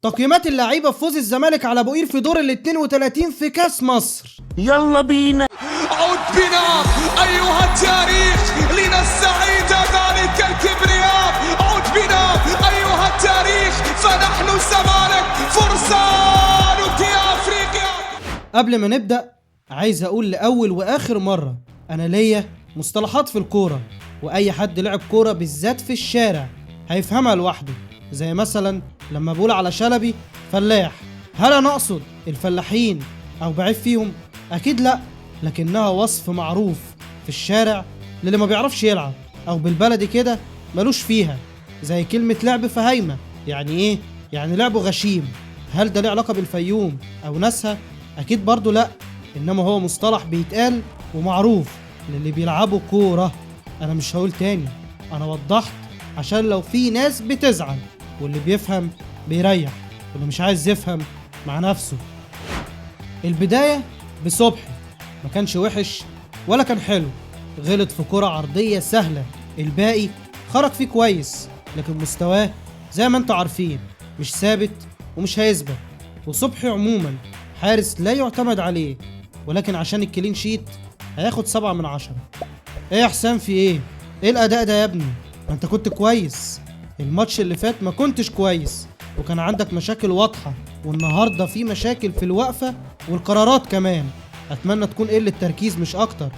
تقييمات اللعيبة في فوز الزمالك على بوقير في دور ال 32 في كاس مصر. يلا بينا. عد بنا أيها التاريخ لنستعيد ذلك الكبرياء. عد بنا أيها التاريخ فنحن الزمالك فرسان أفريقيا. قبل ما نبدأ عايز أقول لأول وآخر مرة، أنا ليا مصطلحات في الكورة، وأي حد لعب كورة بالذات في الشارع هيفهمها لوحده. زي مثلا لما بقول على شلبي فلاح، هل أنا أقصد الفلاحين أو بعيب فيهم؟ أكيد لأ، لكنها وصف معروف في الشارع للي ما بيعرفش يلعب، أو بالبلدي كده ملوش فيها. زي كلمة لعب فهايمة، يعني إيه؟ يعني لعبه غشيم. هل ده له علاقة بالفيوم أو ناسها؟ أكيد برضو لأ، إنما هو مصطلح بيتقال ومعروف للي بيلعبوا كورة. أنا مش هقول تاني، أنا وضحت عشان لو في ناس بتزعل، واللي بيفهم بيريح، واللي مش عايز يفهم مع نفسه. البداية بصبحي، ما كانش وحش ولا كان حلو، غلط في كرة عرضية سهلة، الباقي خرج فيه كويس، لكن مستواه زي ما انتوا عارفين مش ثابت ومش هيثبت. وصبحي عموما حارس لا يعتمد عليه، ولكن عشان ال clean sheet هياخد 7 من 10. ايه يا حسام في ايه؟ ايه الاداء ده يا ابني؟ ما انت كنت كويس الماتش اللي فات، ما كنتش كويس وكان عندك مشاكل واضحة، والنهاردة في مشاكل في الوقفة والقرارات كمان. اتمنى تكون قلة تركيز مش اكتر،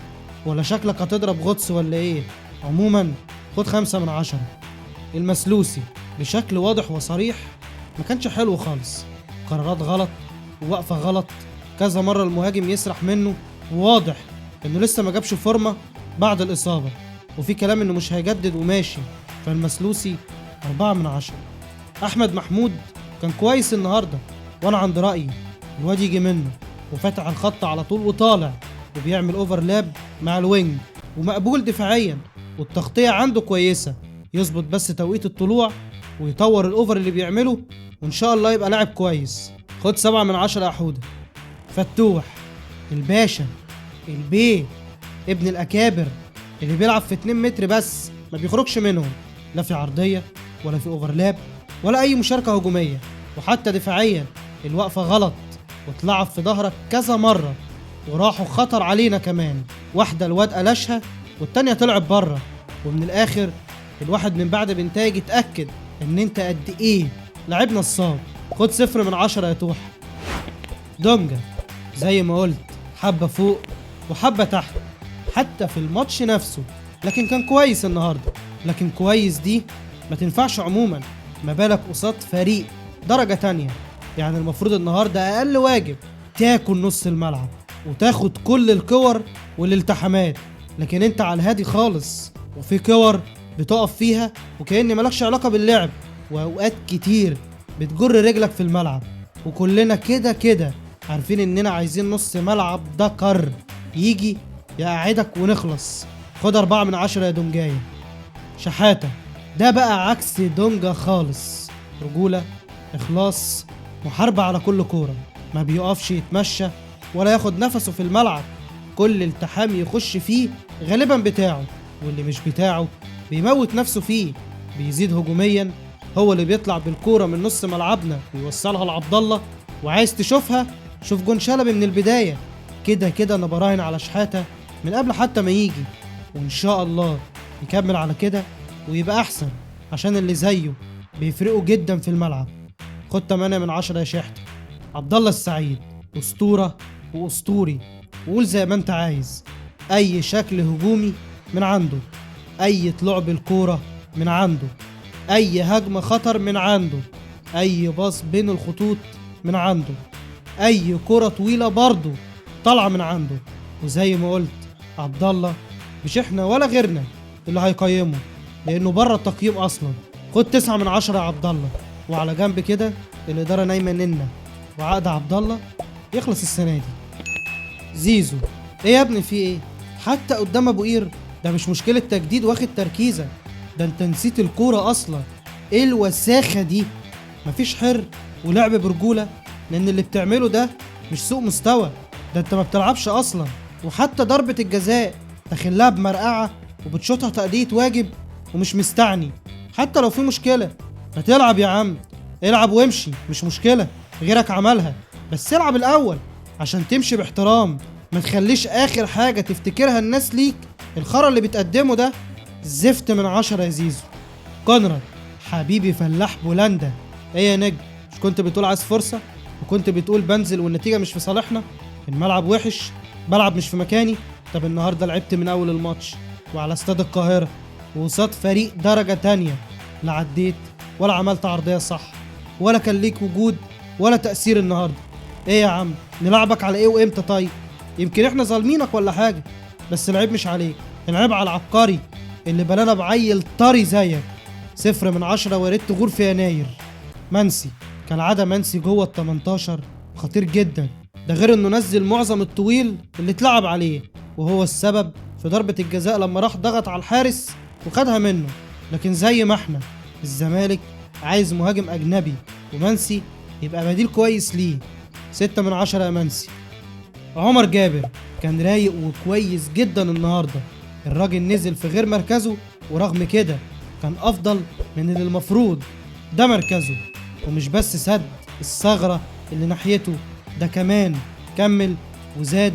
ولا شكلك هتضرب غطس ولا ايه؟ عموما خد 5 من 10. المسلوسي بشكل واضح وصريح ما كانش حلو خالص، قرارات غلط ووقفة غلط، كذا مرة المهاجم يسرح منه، وواضح انه لسه ما جابش فورمة بعد الإصابة، وفي كلام انه مش هيجدد وماشي. فالمسلوسي 4 من 10. أحمد محمود كان كويس النهاردة، وأنا عند رأيي الواد يجي منه، وفاتح الخط على طول وطالع، وبيعمل overlap مع ال wing، ومقبول دفاعيا، والتغطية عنده كويسة، يظبط بس توقيت الطلوع ويطور ال over اللي بيعمله، وإن شاء الله يبقى لاعب كويس. خد 7 من 10 يا حودة. فتوح الباشا البيه ابن الأكابر اللي بيلعب في 2 متر بس ما بيخرجش منهم، لا في عرضية ولا في overlap ولا أي مشاركة هجومية، وحتى دفاعيا الوقفة غلط واتلعب في ظهرك كذا مرة، وراحوا خطر علينا كمان، واحدة الواد قلشها والتانية طلعت بره. ومن الآخر الواحد من بعد بنتايج اتأكد إن أنت قد إيه لعيب نصاب. خد 0 من 10 يا توح. دونجا زي ما قلت حبة فوق وحبة تحت حتى في الماتش نفسه، لكن كان كويس النهاردة. لكن كويس دي ما تنفعش عموما، ما بالك قصاد فريق درجة تانية. يعني المفروض النهاردة أقل واجب تاكل نص الملعب وتاخد كل الكور والالتحامات، لكن انت على الهادي خالص، وفي كور بتقف فيها وكأن مالكش علاقة باللعب، وأوقات كتير بتجر رجلك في الملعب. وكلنا كده كده عارفين اننا عايزين نص ملعب دكر يجي يقعدك ونخلص. خد 4 من 10 يا دونجاية. شحاتة ده بقى عكس دونجا خالص، رجولة، إخلاص، محاربة على كل كورة، ما بيقفش يتمشى ولا ياخد نفسه في الملعب، كل التحام يخش فيه غالبا بتاعه، واللي مش بتاعه بيموت نفسه فيه. بيزيد هجوميا، هو اللي بيطلع بالكورة من نص ملعبنا ويوصلها لعبد الله، وعايز تشوفها شوف جون شلبي من البداية. كده كده انا براهن على شحاتة من قبل حتى ما يجي، وان شاء الله يكمل على كده ويبقى احسن، عشان اللي زيه بيفرقوا جدا في الملعب. خد 8 من 10 يا شحتة. عبد الله السعيد اسطورة واسطوري، وقول زي ما انت عايز، اي شكل هجومي من عنده، اي طلوع بالكورة من عنده، اي هجمة خطر من عنده، اي باص بين الخطوط من عنده، اي كرة طويلة برضه طالعة من عنده. وزي ما قلت عبد الله مش احنا ولا غيرنا اللي هيقيمه، لانه بره التقييم اصلا. خد 9 من 10 يا عبد الله. وعلى جنب كده الادارة نايمة ننا، وعقد عبد الله يخلص السنة دي. زيزو ايه يا ابني في ايه؟ حتى قدام ابو قير ده مش مشكلة تجديد واخد تركيزك، ده انت نسيت الكورة اصلا. ايه الوساخه دي؟ مفيش حر ولعب برجوله، لان اللي بتعمله ده مش سوء مستوى، ده انت ما بتلعبش اصلا. وحتى ضربه الجزاء داخلها بمرقعه وبتشوطها تأدية واجب ومش مستعني، حتى لو في مشكلة ما تلعب يا عم. العب وامشي، مش مشكلة، غيرك عملها، بس العب الاول عشان تمشي باحترام. ما تخليش اخر حاجة تفتكرها الناس ليك الخرا اللي بتقدمه ده. زفت من 10 يا زيزو. كونراد حبيبي فلاح بولندا، ايه يا نجم؟ مش كنت بتقول عايز فرصة؟ وكنت بتقول بنزل والنتيجة مش في صالحنا، الملعب وحش، بلعب مش في مكاني. طب النهارده لعبت من اول الماتش وعلى استاد القاهرة وقصاد فريق درجه تانية، لا عديت ولا عملت عرضية صح ولا كان ليك وجود ولا تأثير النهارده. ايه يا عم، نلعبك على ايه وامتى؟ طيب يمكن احنا ظالمينك ولا حاجة، بس العيب مش عليك، العيب على العبقري اللي بلانا بعيل طري زيك. 0 من 10 ويا ريت تغور في يناير. منسي كالعادة، منسي جوه ال 18 خطير جدا، ده غير انه نزل معظم الطويل اللي اتلعب عليه، وهو السبب في ضربة الجزاء لما راح ضغط على الحارس وخدها منه. لكن زي ما احنا، الزمالك عايز مهاجم اجنبي، ومنسي يبقى بديل كويس ليه. 6 من 10 يا منسي. عمر جابر كان رايق وكويس جدا النهارده، الراجل نزل في غير مركزه ورغم كده كان افضل من اللي المفروض ده مركزه، ومش بس سد الثغرة اللي ناحيته، ده كمان كمل وزاد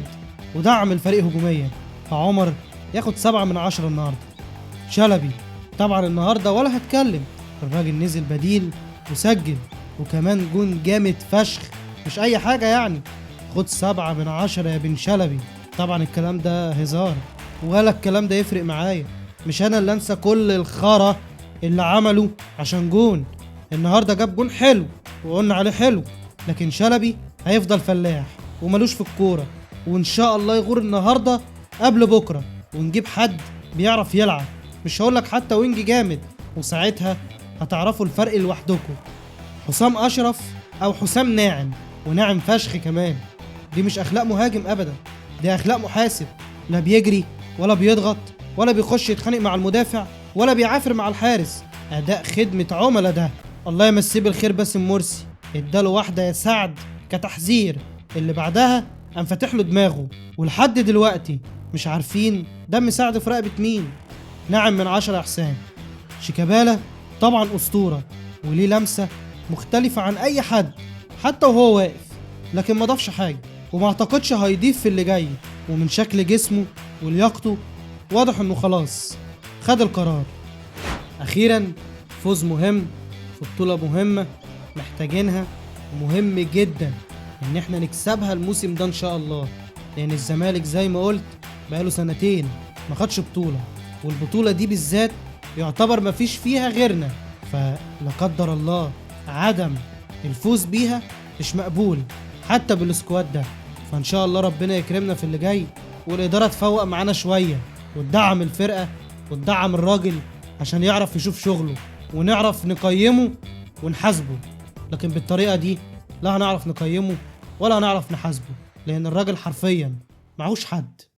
ودعم الفريق هجوميا. فعمر ياخد 7 من 10 النهارده. شلبي طبعا النهارده ولا هتكلم، الراجل نزل بديل وسجل، وكمان جون جامد فشخ، مش اي حاجة يعني. خد 7 من 10 يا بن شلبي. طبعا الكلام ده هزار ولا الكلام ده يفرق معايا، مش انا اللي انسى كل الخرا اللي عمله عشان جون. النهارده جاب جون حلو وقلنا عليه حلو، لكن شلبي هيفضل فلاح وملوش في الكورة، وان شاء الله يغور النهارده قبل بكره ونجيب حد بيعرف يلعب، مش هقولك حتى wing جامد، وساعتها هتعرفوا الفرق لوحدكم. حسام اشرف او حسام ناعم، وناعم فشخ كمان، دي مش اخلاق مهاجم ابدا، دي اخلاق محاسب، لا بيجري ولا بيضغط ولا بيخش يتخانق مع المدافع ولا بيعافر مع الحارس. اداء خدمة عملاء ده. الله يمسيه بالخير باسم مرسي، اداله واحدة يا سعد كتحذير، اللي بعدها قام فاتح له دماغه، ولحد دلوقتي مش عارفين دم سعد في رقبة مين. نعم من 10 يا حسام. شيكابالا طبعا اسطورة وليه لمسه مختلفة عن اي حد حتى وهو واقف، لكن ما ضافش حاجة وما اعتقدش هيضيف في اللي جاي، ومن شكل جسمه ولياقته واضح انه خلاص خد القرار. اخيرا فوز مهم في بطوله مهمة محتاجينها، ومهم جدا ان احنا نكسبها الموسم ده ان شاء الله، لان الزمالك زي ما قلت بقاله سنتين ما خدش بطوله، والبطوله دي بالذات يعتبر ما فيش فيها غيرنا، فلا قدر الله عدم الفوز بيها مش مقبول حتى بالسكواد ده. فان شاء الله ربنا يكرمنا في اللي جاي، والادارة تفوق معانا شوية وتدعم الفرقة وتدعم الراجل عشان يعرف يشوف شغله ونعرف نقيمه ونحاسبه. لكن بالطريقة دي لا هنعرف نقيمه ولا هنعرف نحاسبه، لان الراجل حرفيا معهوش حد.